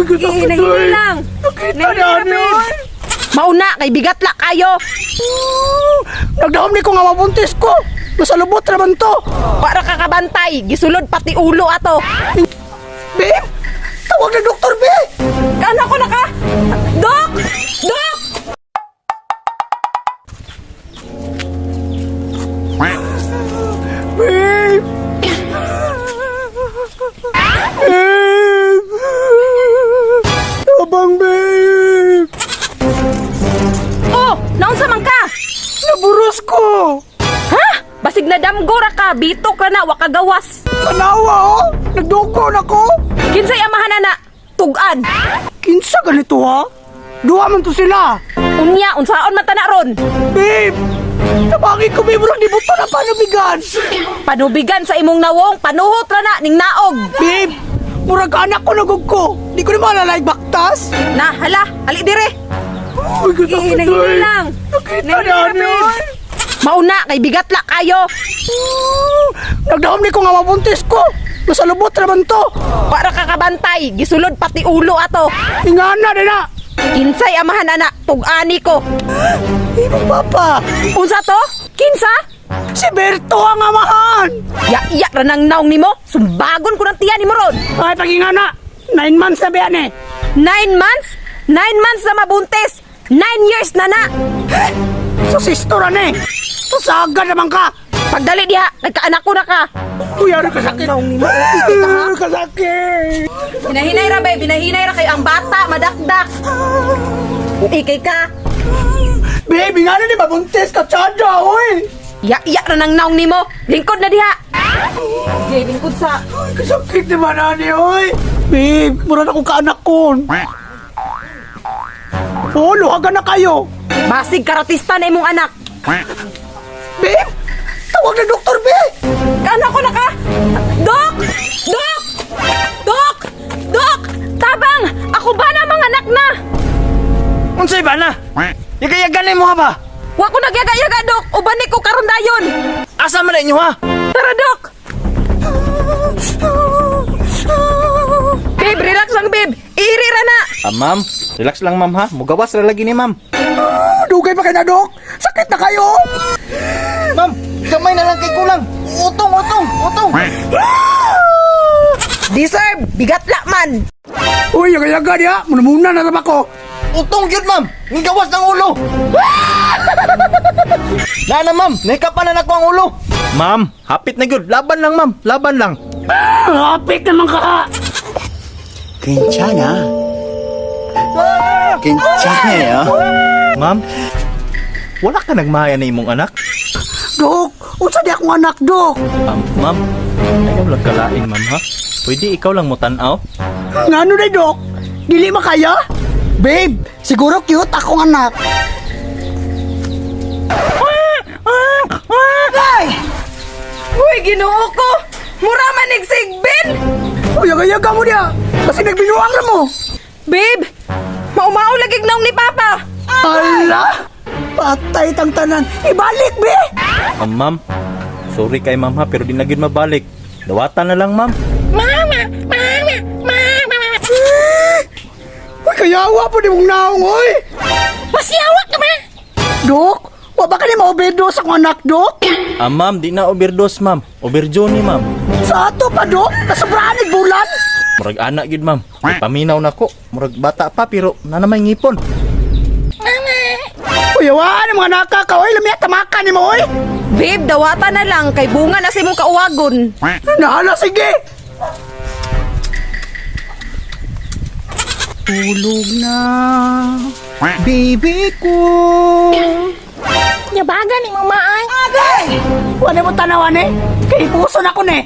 Hinahinay lang. Nakita na Hinahinay niyo. babe. Mauna kay bigat la kayo. Nagdahom ni ko nga mabuntis ko. Masalubot naman to. Para kakabantay, gisulod pati ulo ato. Babe! Tawag na doktor, babe! Kana ko na ka. Dok! Dok! Babe! Babe! Tabang, babe! Oh, naunsa man ka? Naburos ko! Ha? Basig na damgo ra ka, bitok ra na wa kagawas. Tanawa, oh! Nagdugo na ko! Kinsay amahan na tugan. Kinsa ganito, ha? Duha man to sila! Unya unsaon man tana ron? Babe! Tabangin ko, babe! Murag nibuto na panubigan! Panubigan sa imong nawong, panuhot ra na ning naog. Babe! Murag anak ko nagug ko! Di ko na maalalay baktas! Na hala, ali dire. Uy, kasakit, Hinahinay lang. Nakita Hinahinay na ra, niyo! babe. Mauna kay bigat la kayo. Nagdahom ni ko nga mabuntis ko! Masalubot naman to! Para kakabantay, gisulod pati ulo ato. Ingana din na! Kinsay amahan ana, tug-ani ko. Imong papa! Unsa to? Kinsa? Si Berto ang amahan! Ya ya ra nang naong nimo, sumbagon ko ng tiyan nimo ron. Ay, pag-ingana! 9 months na biyan eh! 9 months? 9 months na mabuntis. 9 years na na. Sa sister eh! Tusagan naman ka! Pagdali diha, nagkaanak ko na ka. Uy, ano kasakit? Kasakit! Hinahinay ra babe, hinahinay ra kay ang bata madakdak. Ikay ka. Babe, ingana ni mabuntis ka, Chada, oy! Ya ya ra nang naong nimo. Lingkod na diha. Okay, lingkod sa. Ay, kasakit naman, ani, oy! Babe, mura na akong kaanak ko. Oh, luhagan na kayo! Basig karatista na imong anak. Babe! Tawag na doktor, babe! Kaanak ko na ka. Dok! Dok! Dok! Dok! Tabang! Ako ba na mga anak na? Unsay ba na? Yagayagan mo ha ba? Wa ko nagyaga-yaga, Dok. Uban ni ko karon dayon. Asa man na inyo ha? Tara, Dok. Babe, relax lang, babe. Iiri ra na. Ah, ma'am, relax lang ma'am ha. Mugawas ra lagi ni ma'am. Dugay pa kayo na, dok! Sakit na kayo! Ma'am, gamay na lang kay kulang. Utong, utong, utong. Deserve. Bigat la man. Uy, yaga-yaga niya! Muna-muna na naman ko! Utong gyud ma'am. Nigawas ng ulo. Nana ma'am, nahikapan na nako ang ulo. Ma'am, hapit na gyud. Laban lang ma'am, laban lang. Hapit naman ka! 괜찮아. 괜찮아요. Ma'am, wala ka nagmahaya na imong anak? Dok! Unsa di akong anak, Dok? Ma'am, ayaw lang kalain ma'am ha. Pwede ikaw lang mo tan-aw. Ngano na, Dok? Dili makaya? Babe, siguro cute akong anak. Ay! Uy, Ginoo ko. Mura man sigbin. Uy, yaga-yaga mo niya! Kasi nagbinuang na mo! Babe, maumao lagi naong ni Papa. Ala! Patay tang tanan! Ibalik, be! Ma'am, sorry kay ma'am ha, pero di na gyud mabalik. Dawatan na lang ma'am. Uy, kayawa po di mong naong, oy! Masiyawak ka ba? Dok! Wa ba ka ni ma-overdose akong anak, Dok? Ah, ma'am, di na overdose, ma'am. Overdue ni, ma'am. Sa ato pa, Dok? Nasobraan ni bulan? Murag anak gyud, ma'am. May paminaw na ko. Murag bata pa, pero na namay ngipon. Uy, awaan ang mga naka ka, oy! Lumiya, tamakan ni mo, oy! Babe, dawata na lang kay bunga na sa imong kauwagon. Nahala, sige! Tulog na, baby ko. Yabagan ni mama ay. Wala mo tanawan eh. Kay puso na ko ne.